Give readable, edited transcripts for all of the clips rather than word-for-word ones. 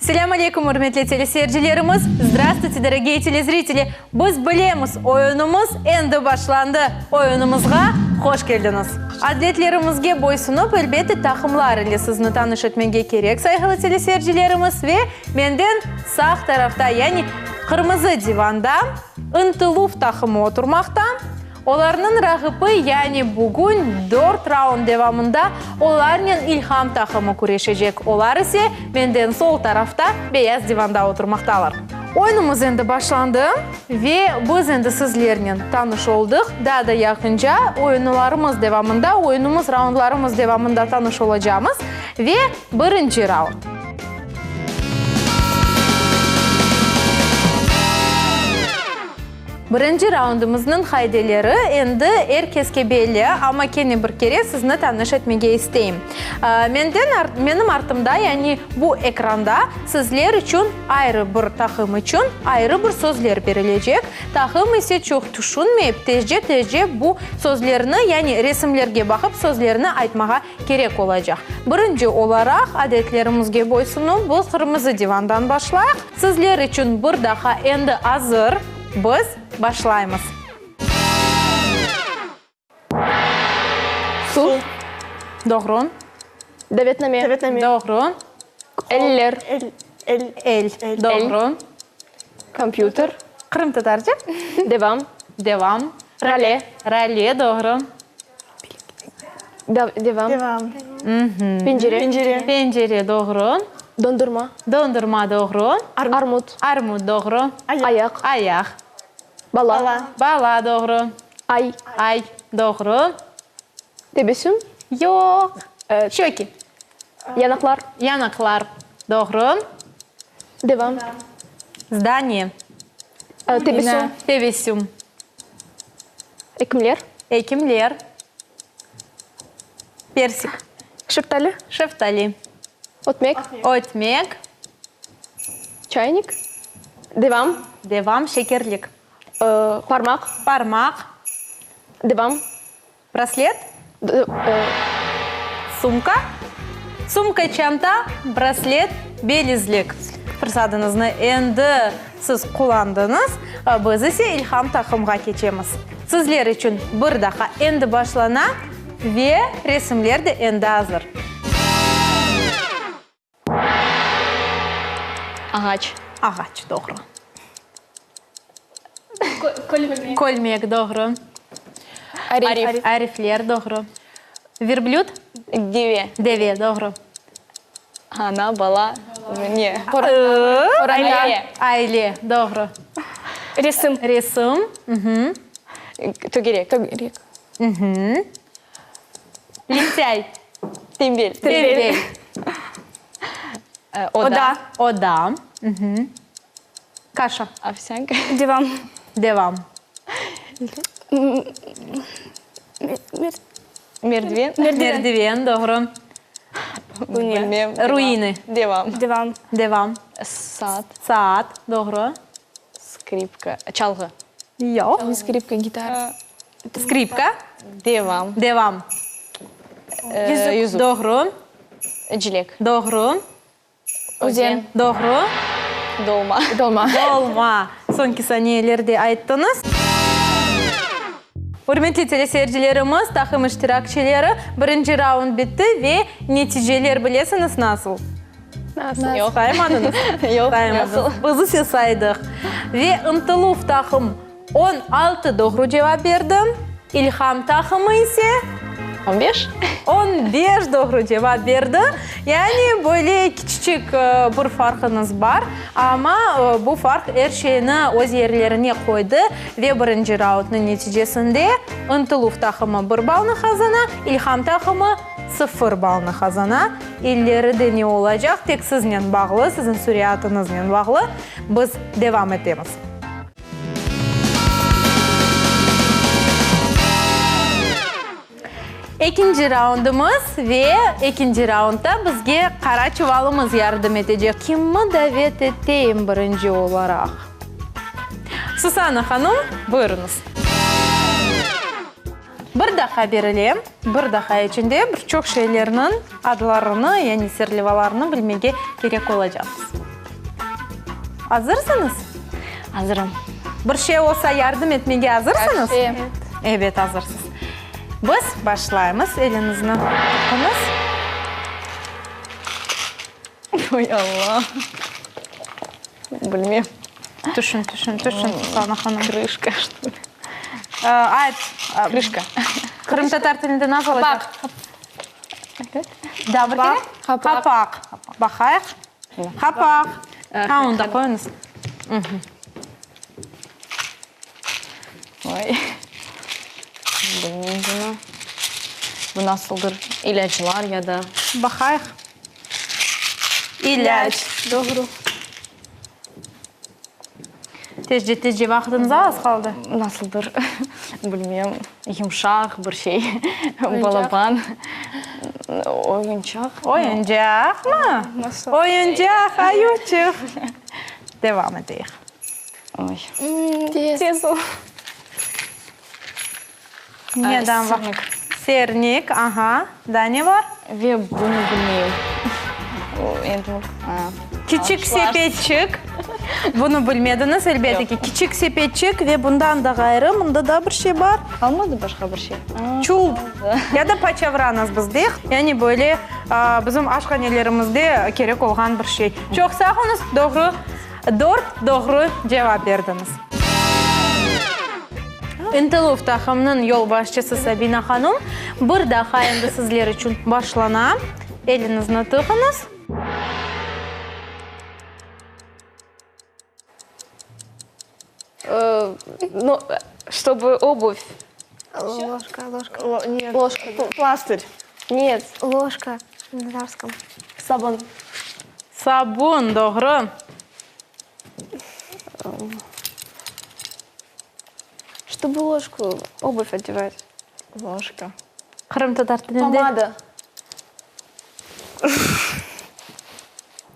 Selâm aleykum, ürmetli teleseyircilerimiz! Zdravstvuyte, dorogiye telezriteli! Biz bilemiz, oyunımız endi başlandı. Oyunımızğa hoş keldiñiz! Adetlerimizge boysunıp, elbette, taqımlar ile sizni tanış etmege kerek, sayğılı teleseyircilerimiz, ve menden sağ tarafta, yani qırmızı divanda Intıluv taqımı oturmaqta. Olarnıñ raqibi, yani bugün dört raund devamında olarnen İlham taqımı küreşecek, olar ise menden sol tarafta beyaz divanda oturmaqtalar. Oyunımız endi başlandı ve biz endi sizlernen tanış oldıq, daa da yaqınca oyunlarımız devamında, oyunımız raundlarımız devamında tanış olacamız ve birinci raund. Birinci raundımıznıñ qaideleri endi er keske belli, amma kene bir kere sizni tanış etmege isteyim. Menden, menim artımda, yani bu ekranda sizler içün ayrı bir taqım içün ayrı bir sözler berilecek. Taqım ise çoq tüşünmeyip, tezce-tezce bu sözlerni, yani resimlerge baqıp sözlerni aytmağa kerek olacaq. Birinci olaraq, adetlerimizge boysunup, biz qırmızı divandan başlayıq. Sizler içün bir daha endi azır, biz başlaymız. Suv. Doğru. Davetname. Davetname. Doğru. Eller. El. El. El. Doğru. Kompyuter. Qırımtatarca. Devam. Devam. Rale. Rale, doğru. Devam. Devam. Pencere. Pencere. Pencere, doğru. Dondurma. Dondurma, doğru. Armut. Armut, doğru. Ayaq. Ayaq. Bala. Bala. Bala, doğru. Ay. Ay, doğru. Tebessüm. Yoq. Şöki. Yanaqlar. Yanaqlar, doğru. Devam. Zdaniye. Tebessüm. Tebessüm. Ekimler. Ekimler. Persik. Şeftali. Şeftali. Ötmek. Ötmek. Çaynik. Devam. Devam. Şekerlik. Parmaq. Parmaq. Devam. Braslet. Sumka. Sumka, çanta, braslet, belizlik. Fırsatıñıznı endi siz qullandıñız, biz ise İlham taqımğa keçemiz. Sizler içün bir daha endi başlana ve resimler de endi azır. Ağaç. Ağaç, doğru. Kölmek. Kölmek, doğru. Arif. Arifler, doğru. Verblüd? Deve. Deve, doğru. Ana, bala, ne? Qoranta. Aile. Aile, doğru. Resim. Resim. Tögerek. Tögerek. Lentây. Tembel. Tembel. Oda. Oda. Kaşa. Ovsânka. Devam. Devam. Merdiven. Merdiven, doğru. Bilmem. Ruinı. Devam. Devam. Devam. Saat. Saat, doğru. Skripka. Çalğı. Yoq. Skripka, gitara. Skripka. Devam. Devam. Yüzük. Doğru. Cilek. Doğru. Özen. Doğru. Dolma. Dolma. Dolma. Soñki saniyelerde ayttıñız. Ürmetli teleseyircilerimiz, taqım iştirakçileri, birinci raund bitti ve neticeler bilesiñiz nasıl? Nasıl? Yoq. Saymadıñız? Yoq, Saymadıñız. nasıl? Biz ise saydıq. Ve ıntıluv taqım 16 doğru cevap berdi, İlham taqımı ise. On beş. On beş doğru cevap berdi. Yani böyle kiçiçik bir farqıñız bar, amma bu farq er şeyni öz yerlerine qoydı ve birinci raundnıñ neticesinde ıntıluv taqımı bir ballnı qazana, İlham taqımı sıfır ballnı qazana. İleri de ne olacaq, tek siznen bağlı, siziñ süratıñıznen bağlı. Biz devam etemiz. Ekinci raundımız ve ekinci raundda bizge qara çuvalımız yardım etecek. Kimni davet eteyim birinci olaraq? Susana hanım, buyurıñız. Bir daqqa berile, bir daqqa içinde bir çoq şeylerniñ adlarını, yani serlevalarını bilmege kerek olacaqsız. Azırsıñız? Azırım. Bir şey olsa yardım etmege azırsıñız? Evet. Ebet, azırsız. Biz başlaymız. Eliñizni tıqıñız. Oy, Alla! Bilmem. Tüşün, tüşün, tüşün, Sultana hanım. Krışka, что ли? Ayt. Krışka. Qırımtatar tilinde nasıl olacaq? Qapaq. Daa bir kere? Qapaq. Qapaq. Baqayıq. Qapaq. Ha, onı da qoyuñız. Oy. Bilmeyim bunı. Bu nasıldır? İlâclar ya da. Baqayıq. İlâc. Doğru. Tezce, tezce, vaqıtıñız az qaldı. Nasıldır, bilmeyim, yımşaq bir şey, balaban, oyuncaq. Oyuncaqmı? Nasıl? Oyuncaq, ayuvçıq. Devam eteyik. Oy. Tez ol. Neden baq? Sernik. Sernik, aha. Daa ne bar? Ve bunı bilmeyim. Endi, Kiçik sepetçik. Bunı bilmediñiz, elbette ki. Kiçik sepetçik ve bundan da ğayrı, mında daa bir şey bar. Qalmadı başqa bir şey. Çulp ya da paçavranız biz deyik. Yani böyle bizim aşhanelerimizde kerek olğan bir şey. Çoq sağ oluñız, doğru, dört doğru cevap berdiñiz. Intıluv taqımnıñ yolbaşçısı Sabina hanım bir daha endi sizler içün başlana. Eliñizni tıqıñız. No, ştobu obuvь. Ложка, ложка. Нет. Ложка. Plastır. Нет. Ложка na tatarskom. Sabun. Sabun, doğru. Ştobu ложку, obuvь odevать. Ложка. Qırımtatar tilinde. Pomada.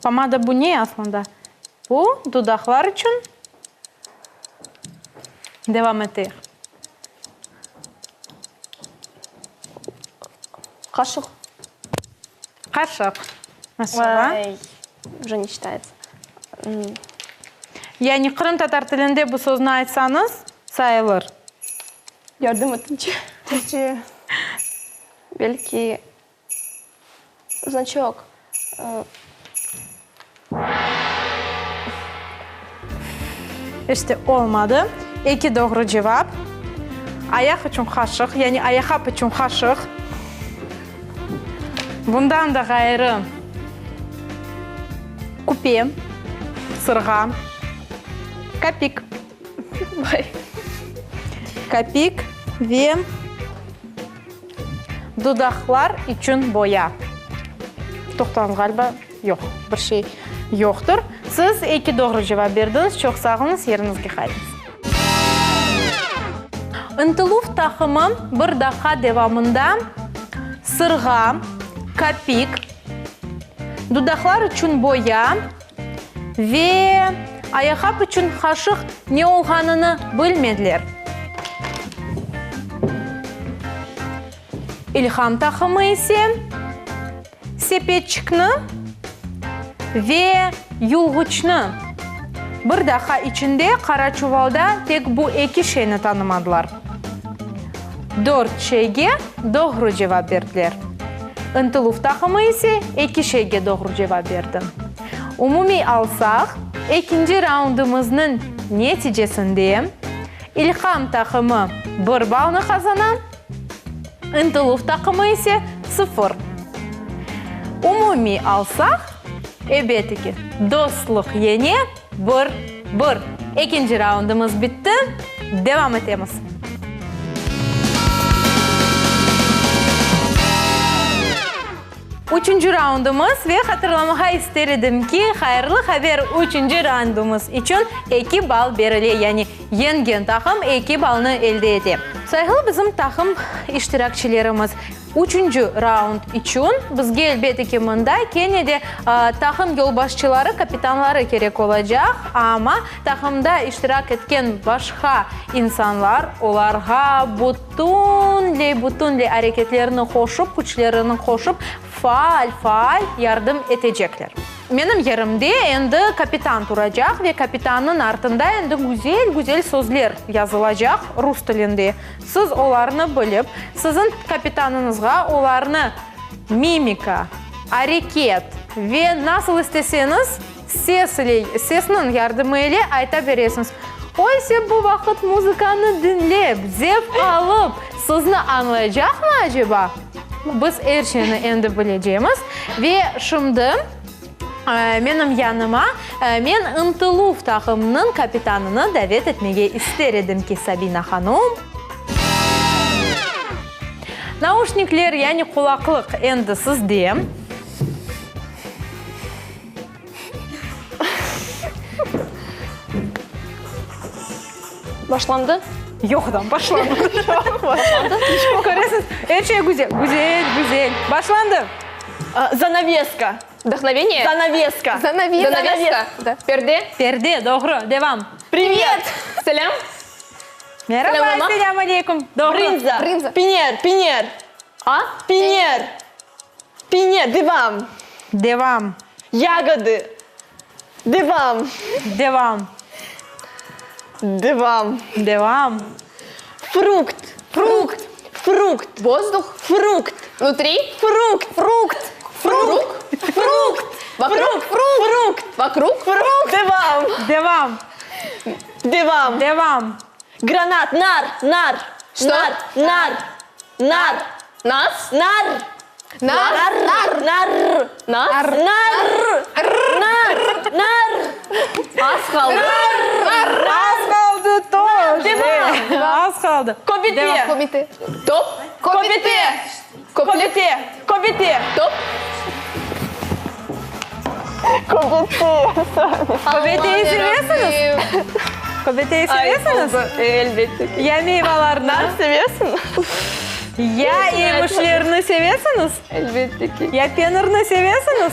Pomada bu ne aslında? Bu dudaqlar içün. Devam eteyik. Qaşıq. Qaşıq. Maşallah. Ay, уже ne çitayetsâ. Yani qırımtatar tilinde bu sözni aytsañız, sayılır. Yardım etiñçi. Türkçe. Belki, znaçok. İşte, olmadı. Eki doğru cevap. Ayaq içün qaşıq, yani ayaqqap içün qaşıq. Bundan da ğayrı, küpe, sırğa, kapik. Kapik ve dudaqlar içün boya. Toqtañız, ğaliba, yoq, bir şey yoqtır. Siz eki doğru cevap berdiñiz, çoq sağ oluñız, yeriñizge qaytıñız. Intıluv taqımı bir daqqa devamında sırğa, kapik, dudaqlar içün boya ve ayaqqap içün qaşıq ne olğanını bilmediler. İlham taqımı ise sepetçikni ve yulğuçnı bir daqqa içinde qara çuvalda tek bu eki şeyni tanımadılar. Dört şeyge doğru cevap berdiler. Intıluv taqımı ise eki şeyge doğru cevap berdi. Umumiy alsaq, ekinci raundımıznıñ neticesinde İlham taqımı bir balnı qazana, Intıluv taqımı ise sıfır. Umumiy alsaq, ebet ki, dostluq yeñe, bir, bir. Ekinci raundımız bitti, devam etemiz. Üçünci raundımız ve hatırlamağa ister edim ki, hayırlı haber üçünci raundımız içün eki ball berile, yani yeñgen taqım eki ballnı elde ete. Sayğılı bizim taqım iştirakçilerimiz, üçünci raund içün bizge elbette ki mında kene de taqım yolbaşçıları, kapitanları kerek olacaq, amma taqımda iştirak etken başqa insanlar olarğa bütünley, bütünley areketlerini qoşup, küçlerini qoşup, faal, faal yardım etecekler. Menim yerimde endi kapitan turacaq ve kapitannıñ artında endi güzel-güzel sözler yazılacaq rus tilinde. Siz olarnı bilip, siziñ kapitanıñızğa olarnı mimika, areket ve nasıl isteseñiz ses ile, sesniñ yardımı ile ayta beresiñiz. O ise bu vaqıt muzıkanı diñlep, zevq alıp, sizni añlaycaqmı aceba? Biz er şeyni endi bilecemiz. Ve şimdi menim yanıma men ıntıluv taqımınıñ kapitanını davet etmege ister edim ki, Sabina hanum. Nauşnikler, yani qulaqlıq endi sizde. Başlandı? Yoq da, başlanmadı. Başlandı. Köresiñiz, er şey güzel, güzel, güzel. Başlandı. Zanaveska. Vdahnoveniye? Zanaveska. Zanaveska. Zanaveska. Da. Perde? Perde, doğru. Devam. Privet. Selâm. Meraba, selâm aleyküm. Doğru. Brınza. Brınza. Piner, piner. A? Piner. Piner. Devam. Devam. Yagodı. Devam. Devam. Devam. Devam. Frukt. Frukt. Frukt. Vozdух. Frukt. Внутри. Frukt. Фрукт. Frukt. Frukt. Вокруг. Frukt. Вокруг. Frukt. Devam. Devam. Devam. Devam. Granat. Nar. Nar. Что? Nar. Nar. Nar. Нас. Nar. Нар. Nar. Nar. Нас. Nar. Nar. Nar. Az qaldı. Az qaldı, toş. Az qaldı. Köbete. Komite. Top. Köbete. Köbete. Köbete. Top. Köbeteyi sevesiñiz? Köbeteyi sevesiñiz? Elbette ki. Ya meyvalarnı? Nar sevesiñ? Ya yemişlerni sevesiñiz? Elbette ki. Ya penirni sevesiñiz?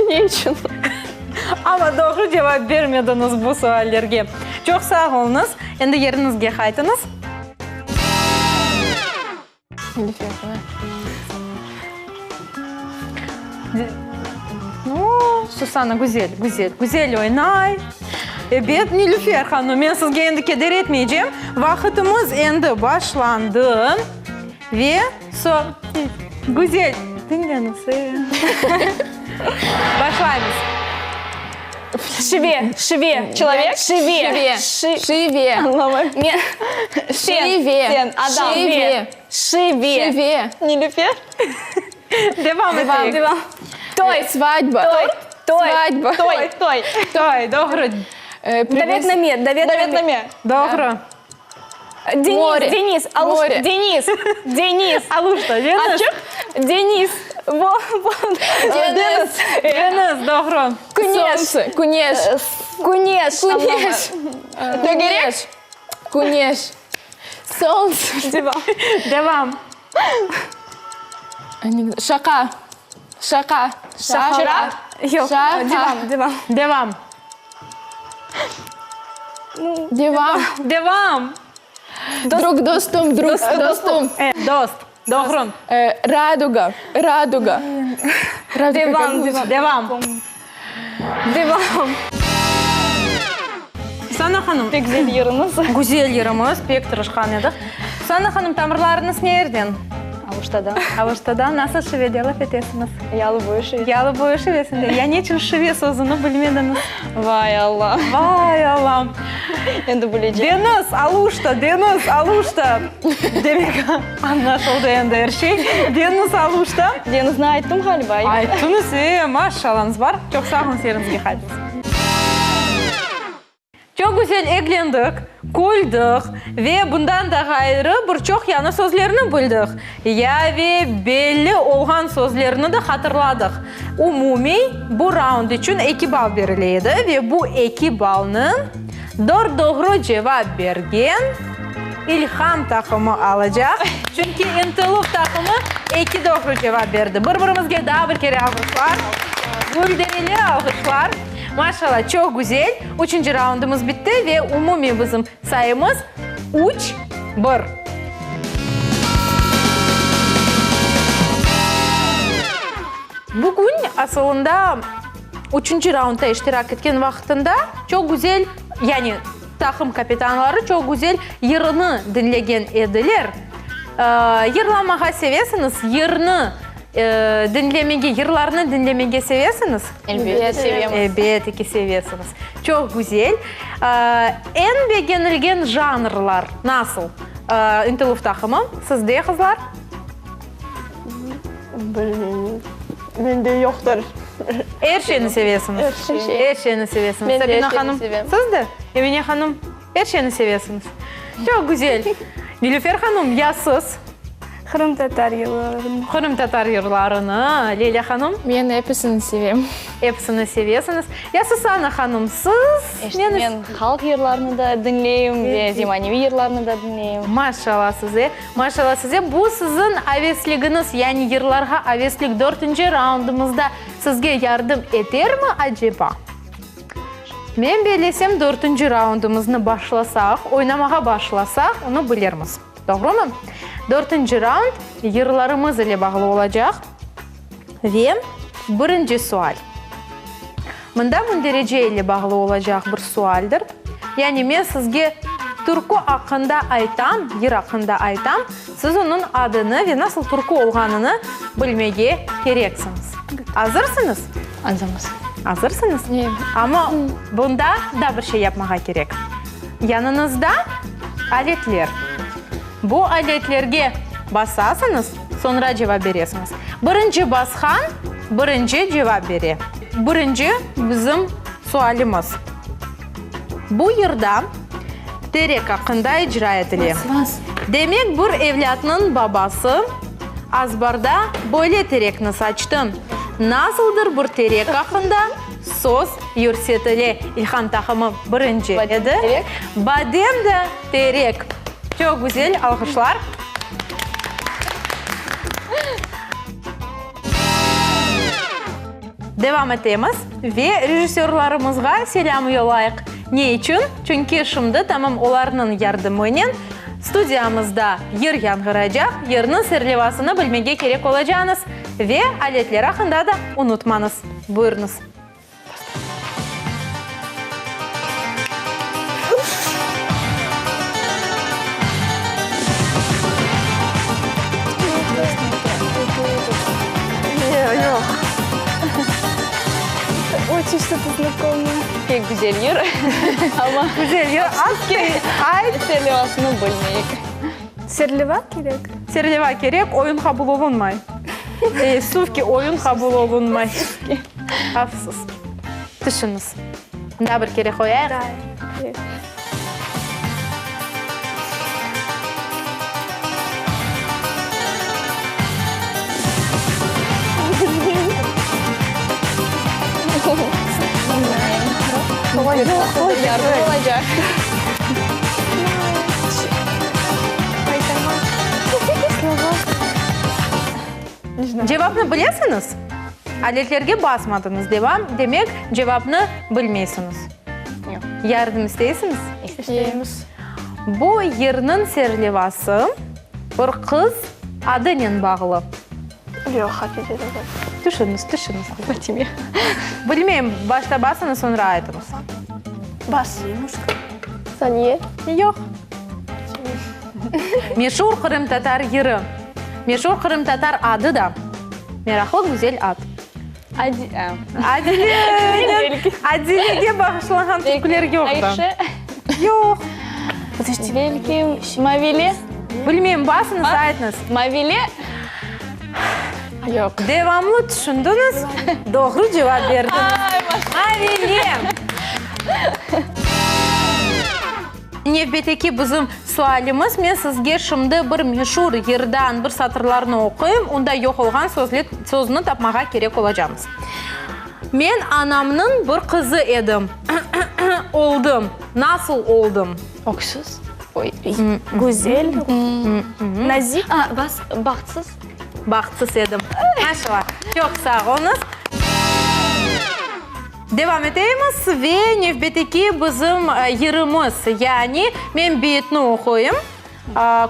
Ne içün? Amma doğru cevap bermediñiz bu suallerge. Çoq sağ oluñız. Endi yeriñizge qaytıñız. Susana, güzel, güzel, güzel oynay. Ebet, Nilüfer hanım, men sizge endi keder etmeycem. Vaqıtımız endi başlandı. Ve so, güzel, diñleñiz. Başlaymız. Şive, şive, çelovek, şive, Şive. Şive. Añlamayım. Şive. Sen, adam. Şive. Şive. Şive. Nilüfer. Devam eteyik. Devam. Toy. Svadba. Toy. Toy. Svadba. Toy. Toy. Toy, doğru. Davetname. Davetname. Doğru. Deniz, More. Deniz, Aluşta, More. Deniz, Deniz. Aluşta, Deniz. Açıq, Deniz, vo, vo, Deniz. Deniz, doğru. Küneş. Solntse, küneş. Küneş. Küneş. Tögerek. Küneş. Solntse. Devam. Devam. Şaqa. Şaqa. Şaqa. Yoq. Şaqa. Devam, devam. Devam. Devam. Devam. Drug dostum, drug dostum. Dost. Doğru. Raduga. Raduga. Devam, devam. Devam. Devam. Susana hanım. Pek güzel yırıñız. Güzel yırımız, pek tırışqan edik. Susana hanım, tamırlarıñız nereden? Aluştadan. Aluştadan. Nasıl şivede laf etesiñiz? Yalı boyu şivesi. Yalı boyu şivesinde. Ya neçün şive sözüni bilmediñiz? Vay Alla! Vay Allam! Endi bilecem. Deñiz, Aluşta, deñiz, Aluşta. Demek, añlaşıldı endi er şey. Deñiz, Aluşta. Deñizni ayttım ğaliba. Ayttıñız, e, maşallañız bar. Çoq sağ oluñ, yeriñizge qaytıñız. Çoq güzel eglendik, küldik ve bundan da ğayrı bir çoq yañı sözlerni bildik. Ya ve belli olğan sözlerni de hatırladıq. Umumiy, bu raund içün eki bal berile edi ve bu eki balnı dört doğru cevap bergen İlham taqımı alacaq. Çünki İntıluv taqımı eki doğru cevap berdi. Bir-birimizge daa bir kere alğışlar. Güldereli alğışlar. Maşallah, çoq güzel. Üçünci raundımız bitti ve umumiy bizim sayımız üç, bir. Bugün, asılında. Üçünci raundda iştirak etken vaqtında çoq güzel, yani taqım kapitanları çoq güzel yırnı diñlegen ediler. Yırlamağa sevesiñiz? Yırnı diñlemege, yırlarnı diñlemege sevesiñiz? Elbette, sevemiz. Elbette ki, sevesiñiz. Çoq güzel. Eñ begenilgen janrlar nasıl? İntıluv taqımı, sizde, qızlar? Bilmeyim. Mende yoqtır. Er şeyni sevesiñiz. Er şey. Er şeyni sevesiñiz. Men de er Sabina şeyni hanım, sevem. siz de? Emine hanım, er şeyni sevesiñiz. Çoq güzel. Nilüfer hanım, ya siz? Qırımtatar yırlarını. Qırımtatar yırlarını. Leyla hanım? Men episini sevem. Episini sevesiñiz. Ya Susana hanım, siz? İşte men halq yırlarını da diñleyim ve zemaneviy yırlarnı da diñleyim. Maşallah size. Maşallah size. Bu siziñ avesligiñiz, yani yırlarğa aveslik dörtünci raundımızda sizge yardım etermi, aceba? Men bellesem, dörtünci raundımıznı başlasaq, oynamağa başlasaq, onı bilermiz. Doğrumı? Dörtünci raund yırlarımız ile bağlı olacaq. Ve birinci sual. Mında münderece ile bağlı olacaq bir sualdir. Yani men sizge türkü aqqında aytam, yır aqqında aytam, siz onıñ adını ve nasıl türkü olğanını bilmege kereksiñiz. Azırsıñız? Azırmız. Azırsıñız? Amma bunda da bir şey yapmağa kerek. Yanıñızda aletler. Bu aletlerge basasıñız, soñra cevap beresiñiz. Birinci basqan, birinci cevap bere. Birinci bizim sualimiz. Bu yırda terek aqqında icra etile. Demek, bir evlâtnıñ babası azbarda böyle terekni saçtı. Nasıldır bir terek aqqında söz yürsetile. İlham taqımı birinci edi. Badem de terek. Çoq güzel, alğışlar. Devam etemiz ve rejissörlarımızğa selâm yollayıq. Ne içün? Çünki şimdi tamam olarnıñ yardımınen studiyamızda yır yañğıracaq, yırnıñ serlevasını bilmege kerek olacağıñız ve aletler aqqında da unutmañız. Buyurıñız. Очень что-то знакомое. Pek güzel yır, amma Güzel yır, az ki, ayt. Serlevasını bilmeyik. Serleva kerek? Serleva kerek, oyun qabul olunmay. Teessüf ki, oyun qabul olunmay. Afsus. Tüşüñiz. Daa bir kere qoyayıq. Yardım olacaq. Cevapnı bilesiñiz? Aletlerge basmadıñız, devam, demek, cevapnı bilmeysiñiz. Yoq. Yardım isteysiñiz? İsteymiz. Bu yırnıñ serlevası bir qız adınen bağlı. Yoq, Hatice degil. Tüşüñiz, tüşüñiz. Fatime. Bilmeyim, başta basıñız, soñra aytıñız. Bas. Saniye. Yoq. Meşur qırımtatar yırı. Meşur qırımtatar adı da. Meraqlı, güzel ad. Adile, Adilege bağışlanğan türküler yoq da. Ayşe. Yoq. Belki Mavile? Bilmeyim, basıñız, aytıñız. Mavile? Yoq. Devamlı tüşündiñiz, doğru cevap berdiñiz. Mavile. Nevbetteki bizim sualimiz, men sizge şimdi bir meşur yırdan bir satırlarnı oquyım, onda yoq olğan sözni tapmağa kerek olacamız. Men anamnıñ bir qızı edim. Oldım. Nasıl oldım? Öksüz. Oy. Güzel. Nazik. A, bas, bahtsız. Bahtsız edim. Maşallah. Çoq sağ oluñız. Devam eteymiz ve nevbetteki bizim yırımız, yani men beyitni oquyım,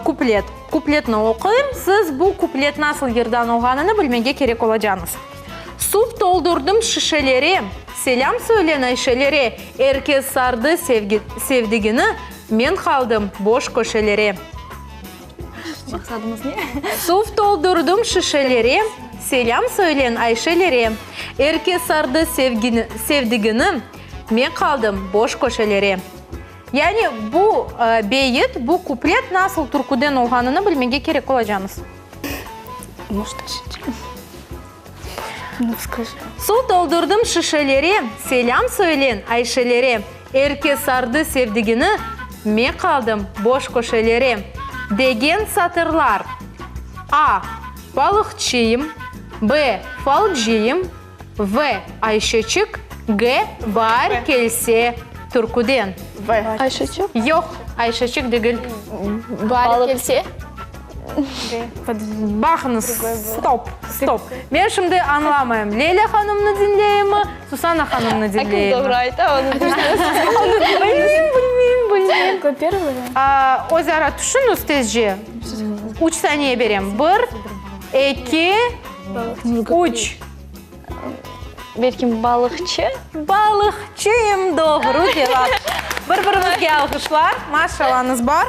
kuplet, kupletni oquyım, siz bu kuplet nasıl yırdan olğanını bilmege kerek olacağıñız. Suv toldurdım şişelere. Selâm söylen Ayşelere, Er kes sardı sevgi, sevdigini, Men qaldım boş köşelere. Maqsadımız ne? Suv toldurdım şişelere, Selâm söylen Ayşelere, Er kes sardı sevgini, sevdigini, Men qaldım boş köşelere. Yani bu beyit, bu kuplet nasıl türküden olğanını bilmege kerek olacağıñız. Suv toldurdım şişelere, Selâm söylen Ayşelere, Er kes sardı sevdigini, Me qaldım boş köşelere. Degen satırlar, A. Balıqçıyım, B. Falcıyım, V. Ayşeçik, G. Baar kelse türküden. V. Ayşeçik? Yoq, Ayşeçik degil. Baar kelse? Baqıñız, stop, stop. Men şimdi añlamayım, Leyla hanımnı diñleyimmi, Susana hanımnı diñleyimmi? Kim doğru ayta, onı diñleysiz. Bilmeyim, bilmeyim, bilmeyim. Öz ara tüşüñiz tezce. Üç saniye berem. Bir, eki, üç. Belki balıqçı? Balıqçıyım, doğru cevap. Bir-birimizge alğışlar, maşallañız bar.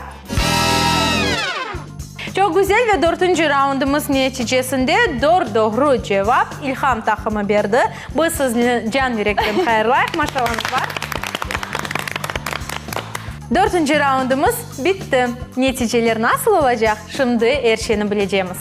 Çoq güzel ve dörtünci raundımız neticesinde dört doğru cevap İlham taqımı berdi. Biz sizni can yürekten hayırlayıq, maşallañız bar. Dörtünci raundımız bitti. Neticeler nasıl olacaq, şimdi er şeyni bilecemiz.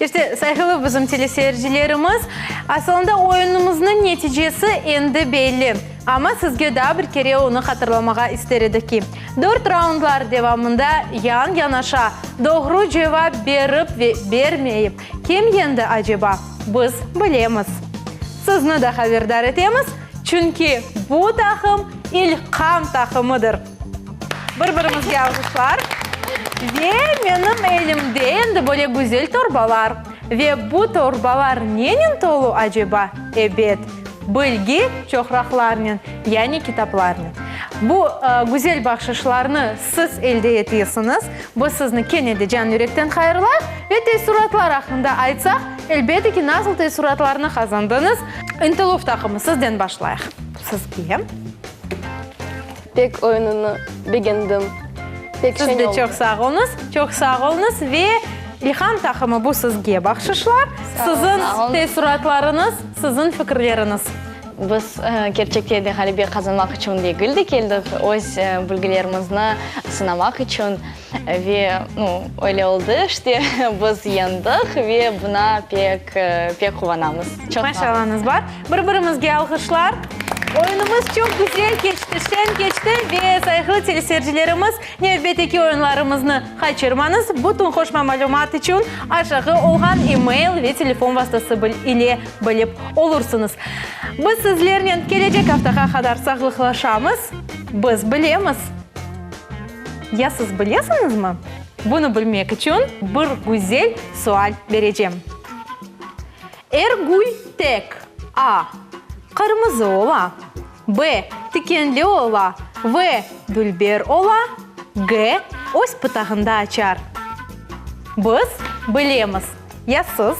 İşte, sayğılı bizim teleseyircilerimiz, asılında oyunımıznıñ neticesi endi belli. Amma sizge daa bir kere onı hatırlamağa ister edik ki, dört raundlar devamında yan-yanaşa doğru cevap berip ve bermeyip kim yendi aceba, biz bilemiz. Sizni de haberdar etemiz, çünki bu taqım İlqam taqımıdır. Bir-birimizge alğışlar. Ve menim elimde endi böyle güzel torbalar. Ve bu torbalar nenen tolu aceba? Ebet, bilgi çoqraqlarnen, yani kitaplarnen. Bu güzel bahşışlarnı siz elde etesiñiz. Biz sizni kene de can-yürekten hayırlayıq ve teessuratlar aqqında aytsaq, elbette ki, nasıl teessuratlarnı qazandıñız? Intıluv taqımı, sizden başlayıq. Sizge. Pek oyunını begendim. Pek Siz şeñ de oldı. çoq sağ oluñız, çoq sağ oluñız. Ve İlham taqımı, bu sizge bahşışlar. Siziñ teessuratlarıñız, siziñ fikirleriñiz. Biz kerçekte de ğalebe qazanmaq içün degil de keldik, öz bilgilerimizni sınamaq içün. Ve, nu, öyle oldı işte, biz yeñdik ve buna pek, pek quvanamız. Çoq Maşallañız bar. Bir-birimizge alğışlar. Oyunımız çoq güzel keçti, şeñ keçti ve sayğılı teleseyircilerimiz, nevbetteki oyunlarımıznı qaçırmañız. Bütün qoşma malümat içün aşağı olğan e-mail ve telefon vastası ile bilip olursıñız. Biz sizlernen kelecek aftağa qadar sağlıqlaşamız. Biz bilemiz. Ya siz bilesiñizmi? Bunı bilmek içün bir güzel sual berecem. Er gül tek, A, qırmızı ola, B, tikenli ola, V, dülber ola, G, öz pıtağında açar. Biz bilemiz. Ya siz?